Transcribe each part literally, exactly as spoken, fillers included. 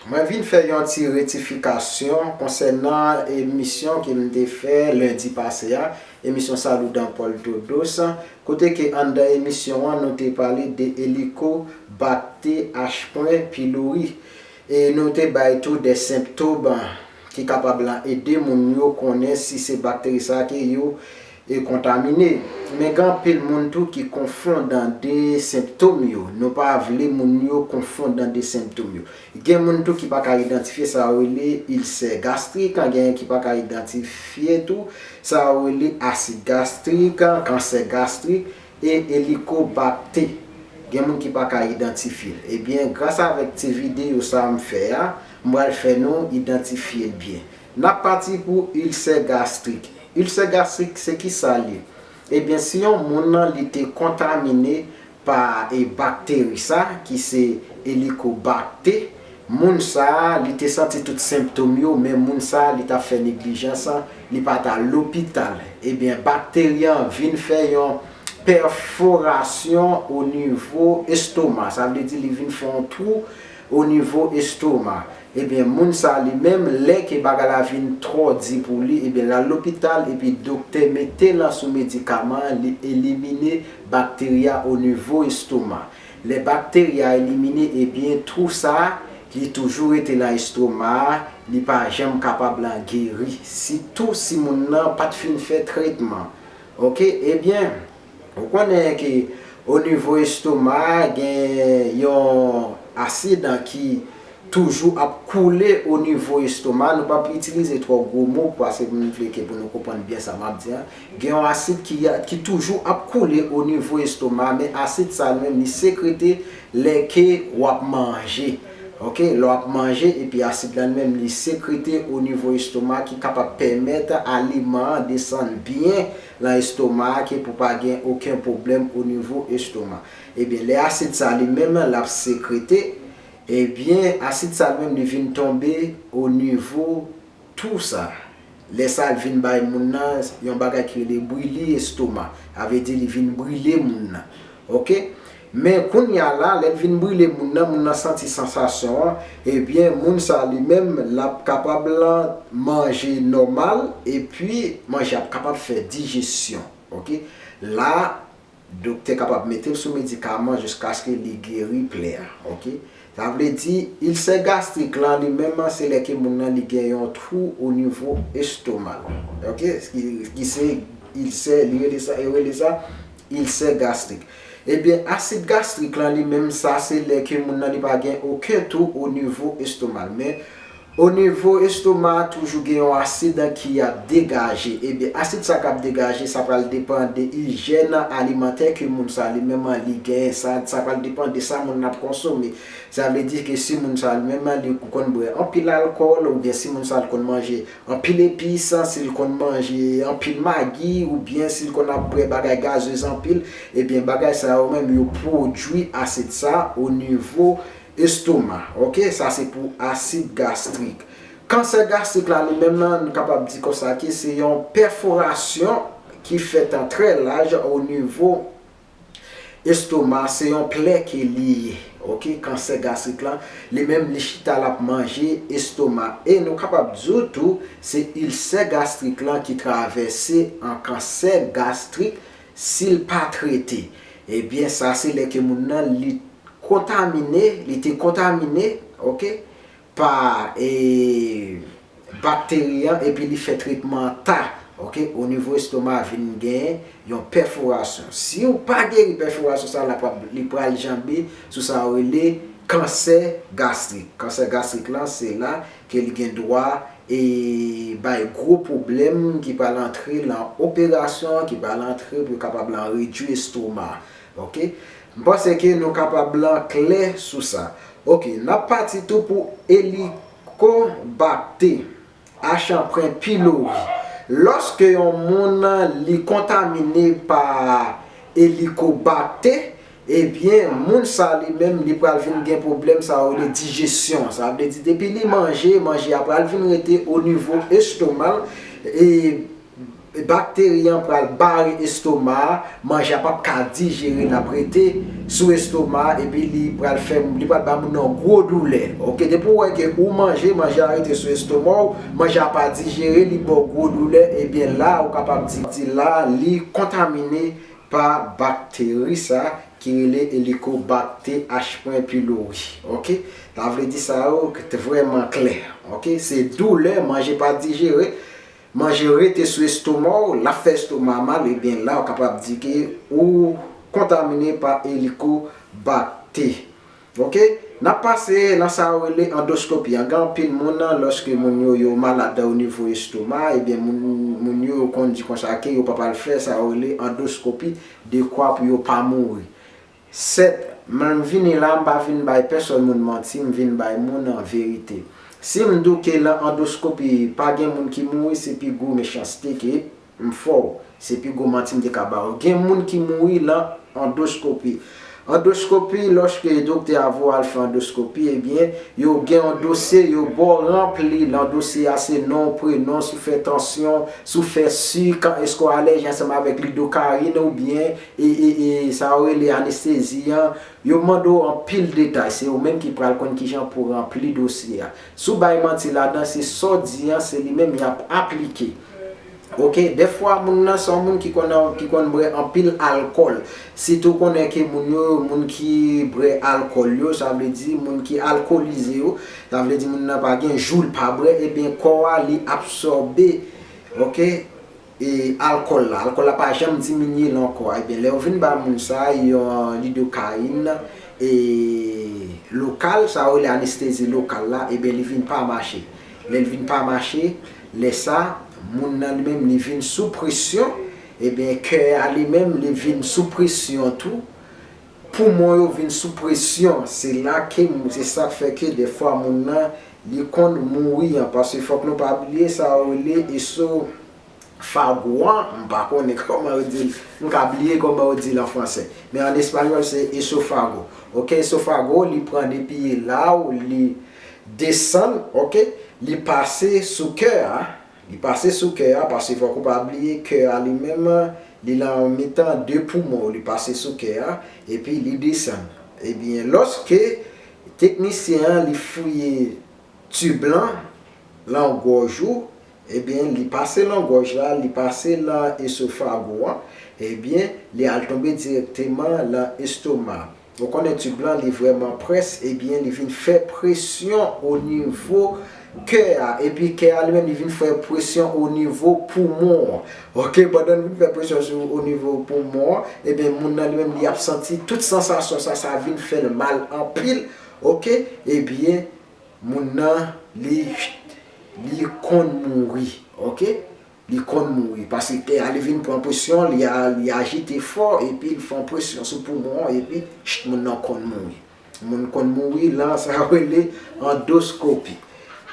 Mwen vin fè yon ti retifikasyon konsènan emisyon ke m te fè lendi pase a, emisyon Saludan Paul Todos, kote ke anndan emisyon an nou te pale de Helicobacter H. pylori. E nou te bay tou de senptòm ki kapab lan ede moun yo konnen si se bakteri sa ke yo e kontamine. Men gen anpil moun tou ki konfondan de senptòm yo. Nou pa vle moun yo konfondan de senptòm yo. Gen moun tou ki pa ka idantifye sa yo rele ilsè gastrik, gen ki pa ka idantifye tou sa yo rele asid gastrik, kansè gastrik e elikobakte. Gen moun ki pa ka idantifye l. Ebyen, gras avèk ti videyo sa a m fè a, m pral fè nou idantifye l byen. N ap pati pou ilsè gastrik. Ilsè gastrik, se ki sa l ye? Ebyen, si yon moun nan li te kontamine pa e bakteri sa, ki se elikobakte, moun sa a, li te santi tout senptòm yo, men moun sa a, li t ap fè neglijans, li pa t al lopital. Ebyen, bakteri an vin fè yon pèforasyon o nivo estoma. Sa vle di li vin fè yon twou o nivo estoma. Ebyen, moun sa li menm, lè ke bagay la vin twò di pou li, ebyen, l al lopital epi doktè mete l sou medikaman, li elimine bakteri a o nivo estoma. Lè bakteri a elimine, ebyen, twou sa, li toujou rete lan estoma a, li pa janm kapab lan geri. Sitou si moun nan pa t fin fè tretman. Oke, ebyen, ou konnen ke o nivo estoma a, gen yon asid ki toujou ap koule o nivo estoma. Nou p ap itilize twò gwo mo, paske nou vle ke pou nou konprann byen sa m ap di a. Gen yon asid ki, ki toujou ap koule o nivo estoma, men asid sa li menm, li sekrete lè ke w ap manje. Oke, lè w ap manje, epi asid la li menm, li sekrete o nivo estoma, ki kapab pèmèt aliman an desann byen lan estoma a, ke pou pa gen okenn pwoblèm o nivo estoma. Ebyen, lè asid sa li menm, l ap sekrete, ebyen, asid sa li menm, li vin tonbe o nivo twou sa. Lè sa, l vin bay moun nan yon bagay ki rele brûlis estomac. Sa vle di li vin brile moun nan. Oke? Men kounye a la, lè l vin brile moun nan, moun nan santi sansasyon an, ebyen, moun sa li menm, l ap kapab lan manje nòmal, epi manje ap kapab fè dijesyon. Oke? La, doktè kapab mete l sou medikaman jiskaske li geri plè a. Oke? Sa vle di, ilsè gastrik lan li menm, se lè ke moun nan li gen yon twou o nivo estoma l. Oke? Ki, ki se ilsè, li rele sa, yo rele sa ilsè gastrik. Ebyen, asid gastrik lan li menm, sa se lè ke moun nan li pa gen okenn twou o nivo estoma l. Men, o nivo estoma a toujou gen yon asid ki ap degaje. Ebyen, asid sa k ap degaje, sa pral depann de ijyèn alimantè ke moun sa li menm li genyen. Sa, sa pral depann de sa moun nan ap konsome. Sa vle di ke si moun sa li menm li konn bwè anpil alkòl, oubyen si moun sa li konn manje anpil epis, si l konn manje anpil magi, oubyen si l konn ap bwè bagay gazez anpil, ebyen, bagay sa yo menm yo pwodui asid sa o nivo estoma. Oke? Sa se pou asid gastrik. Kansè gastrik la, li menm nan, nou kapab di konsa ke se yon pèforasyon ki fèt an trè laj o nivo estoma, se yon plè ke li ye. Oke? Kansè gastrik lan, li menm, li chita, l ap manje estoma. E nou kapab di w tou, se ilsè gastrik lan ki travèse an kansè gastrik si l pa trete. Ebyen, sa se lè ke moun nan, li kontamine, li te kontamine, oke, pa, e, bakteri an, epi li fè tretman an ta, oke, o nivo estoma vin gen yon pèforasyon. Si w pa geri pèforasyon sa, l ap, li pral janbe sou sa yo rele kansè gastrik. Kansè gastrik lan, se la ke li gen dwa e bay gwo pwoblèm ki pral antre lan operasyon, ki pral antre pou yo kapab lan redui estoma. Oke? M panse ke nou kapab lan klè sou sa. Oke, n ap pati tou pou elikobakte, H anpren pilori. Lòske yon moun li kontamine pa elikobakte, ebyen, moun sa li menm, li pral vin gen pwoblèm sa yo rele dijesyon. Sa vle di, depi li manje, manje a pral vin rete o nivo estoma l, e bakteri an pral bare estoma a, manje a p ap ka dijere, l ap rete sou estoma a, epi li pral fè, li pral ba moun nan gwo doulè. Oke, depi w wè ke ou manje, manje a rete sou estoma w, manje a pa dijere, li ba w gwo doulè, ebyen la, ou kapab di, di la, li kontamine pa bakteri sa ki rele Helicobacter H. pylori. Oke? Sa vle di sa yo ki te vrèman klè. Oke? Se doulè, manje pa dijere, manje rete sou estoma w, l ap fè estoma mal, ebyen la, ou kapab di ke ou kontamine pa Helicobacter. Oke? N ap pase nan sa yo rele andoskopi an. Gen anpil moun, lòske moun yo, yo malad o nivo estoma, ebyen, moun, moun yo, yo konn di konsa ke yo pa pral fè sa yo rele andoskopi, dekwa pou yo pa mouri. Sèt, mwen vini la, m pa vin bay pèsòn moun manti, m vin bay moun an verite. Si m di w ke lan andoskopi, pa gen moun ki mouri, se pi gwo mechanste ke m fè w. Se pi gwo manti m te ka ba w. Gen moun ki mouri lan andoskopi. Andoskopi, lòske doktè a voye w al fè andoskopi, ebyen, yo gen yon dosye, yo ba w ranpli. Lan dosye a, se non, prenon, si w fè tansyon, si w fè sik, èske w alèji ansanm avèk lidokayin oubyen, e, e, e, sa yo rele anestezi an. Yo mande w anpil detay. Se ou menm ki pral konn kijan pou w ranpli dosye a. Si w bay manti ladan, se sa w di an, se li menm y ap aplike. Oke, dèfwa moun nan se yon moun ki konn, ki konn bwè anpil alkòl. Sitou konnen ke moun yo, moun ki bwè alkòl yo, sa vle di moun ki alkolize yo, sa vle di moun nan pa gen jou l pa bwè, ebyen kò a li absòbe, oke, e alkòl la. Alkòl la pa janm diminye lan kò a. Ebyen lè yo vin ba moun sa yon lidokayin e lokal, sa yo rele anestezi lokal la, ebyen li vin pa mache. Lè l vin pa mache, lè sa, moun nan li menm li vin sou presyon, ebyen kè a li menm li vin sou presyon tou, poumon yo vin sou presyon. Se la ke, se sa k fè ke dèfwa moun nan li konn mouri an, paske fòk nou pa bliye sa yo rele eso fago an, m pa konnen kòman yo di l, m ka bliye kòman yo di l an fransè. Men an espanyòl, se esofago. Oke, esofago, li pran depi la w, li desann, oke, li pase sou kè a, li pase sou kè a, paske fòk ou pa bliye kè a li menm, li lan mitan de poumon, li pase sou kè a, epi li desann. Ebyen, lòske teknisyen an, li fouye tib lan lan gòj ou, ebyen, li pase lan gòj la, li pase lan esofago an, ebyen, li al tonbe dirèkteman lan estoma. Ou konnen tib lan, li vrèman près, ebyen, li vin fè presyon o nivo kè a, epi kè a li menm, li vin fè presyon o nivo poumon an. Oke, pandan l vin fè presyon sou o nivo poumon an, ebyen, moun nan li menm, li ap santi tout sansasyon sa, sa vin fè l mal anpil, oke, ebyen, moun nan, li, li konn mouri, oke? Li konn mouri, paske kè a li vin pran presyon, li a, li ajite fò, epi l fè yon presyon sou poumon an, epi, chit, moun nan konn mouri. Moun konn mouri, lan sa yo rele andoskopi.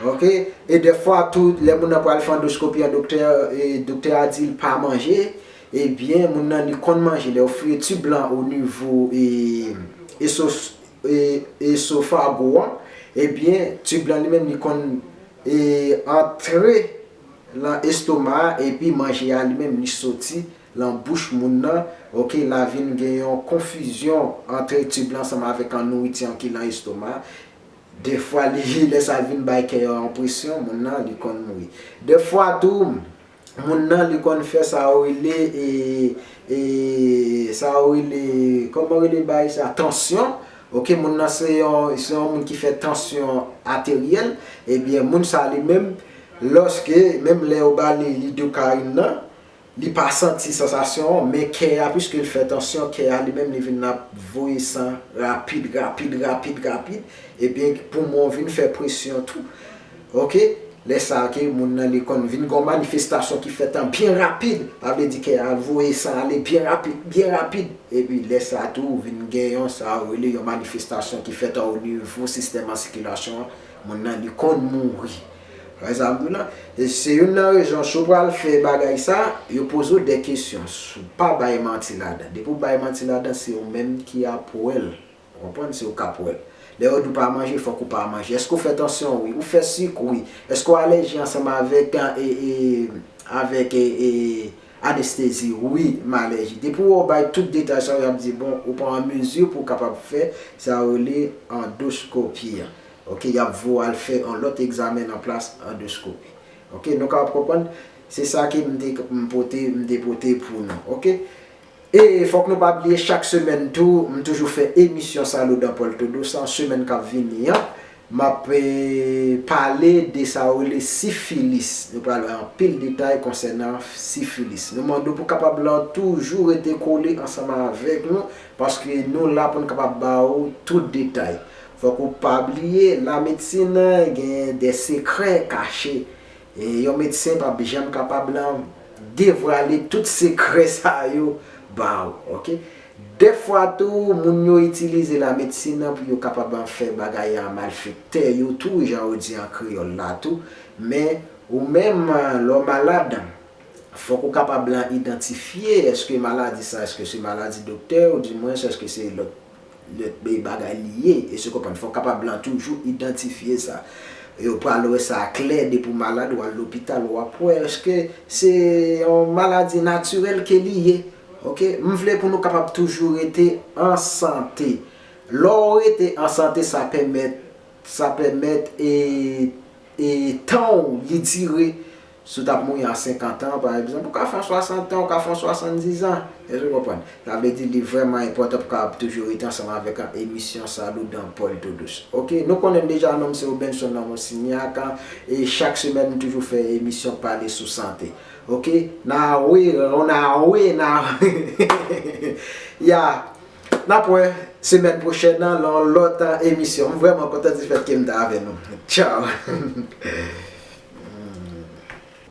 Oke? E dèfwa tou, lè moun nan pral fè andoskopi an, doktè, e, doktè a di l pa manje, ebyen, moun nan li konn manje. Lè yo fouye tib lan o nivo, e, esos, e, esofago an, ebyen, tib lan li menm li konn, e, antre lan estoma a, epi manje a li menm li soti lan bouch moun nan, oke, la vin gen yon konfizyon antre tib lan ansanm avèk an nouriti an ki lan estoma a. Dèfwa, li, lè sa vin bay kè a yon presyon, moun nan, li konn mouri. Dèfwa tou, moun nan, li konn fè sa yo rele, e, e, sa yo rele, kòman rele bagay sa? Tansyon. Oke, moun nan se yon, se yon moun ki fè tansyon ateryèl. Ebyen, moun sa li menm, lòske, menm lè yo ba li lidokayin nan, li pa santi sansasyon an, men kè a, piske l fè tansyon, kè a li menm, li vin ap voye san rapid, rapid, rapid, rapid. Ebyen, poumon vin fè presyon tou. Oke? Lè sa a ke moun nan li konn vin gen yon manifestasyon ki fèt an byen rapid. Sa vle di kè a voye san ale byen rapid, byen rapid. Epi lè sa a tou, ou vin gen yon, sa yo rele yon manifestasyon ki fèt o nivo sistèm an sikilasyon an. Moun nan, li konn mouri. Wè sa m di w lan? E se youn nan rezon, si w pral fè bagay sa, yo poze w de kesyon. Si w pa bay manti ladan. Depi w bay manti ladan, se ou menm ki ap wè l. Ou konprann? Se ou k ap wè l. Lè yo di w pa manje, fòk ou pa manje. Èske w fè tansyon? Wi. Ou fè sik? Wi. Èske w alèji ansanm avèk, e, e, avèk, e, e, anestezi? Wi, m alèji. Depi w bay tout detay sa yo, y ap di, bon, ou pa an mezi pou w kapab fè sa yo rele andoskopi an. Oke, y ap voye w al fè yon lòt egzamen nan plas andoskopi. Oke, nou kapab konprann? Se sa ke m te, m pote, m te pote pou nou. Oke? E fòk nou pa bliye, chak semèn tou, m toujou fè emisyon Saludan Puerto Doce an, semèn k ap vini an, m ap, e, pale de sa yo rele sifilis. Nou pral wè anpil detay konsènan sifilis. Nou mande w pou kapab lan toujou rete kole ansanm avèk nou, paske nou la pou n kapab ba w tout detay. Fòk ou pa bliye, lamedsin gen de sekrè kache. E yon medsen p ap janm kapab lan devwale tout sekrè sa yo ba w, oke? Dèfwa tou, moun yo itilize lamedsin nan pou yo kapab fè bagay a malfektè yo tou, jan yo di an kreyòl la tou. Men, ou menm, lè w malad, fòk ou kapab lan idantifye èske maladi sa, èske se maladi doktè, ou dimwens èske se lòt lòt bagay li ye, èske w konprann? Fòk w kapab lan toujou idantifye sa. E w pral wè sa klè depi w malad, w al lopital, w ap wè èske se yon maladi natirèl ke li ye. Oke? M vle pou nou kapab toujou rete an sante. Lè w rete an sante, sa pèmèt, sa pèmèt, e, e tan w li dire. Si w t ap mouri a senkant an, pa egzanp, ou ka fè yon swasant an, ou ka fè yon swasanndiz an. Èske w konprann? Sa vle di li vrèman enpòtan pou w kapab toujou rete ansanm avèk, a, emisyon Saludan Puerto Doce. Oke, nou konnen deja non m se Robenson nan Monsignac, a, e chak semèn m toujou fè emisyon k pale sou sante. Oke, na we, na we, na ya. N ap wè semèn pwochèn nan, nan yon lòt, a, emisyon. M vrèman kontan difèt ke m te avè nou. Tchaw.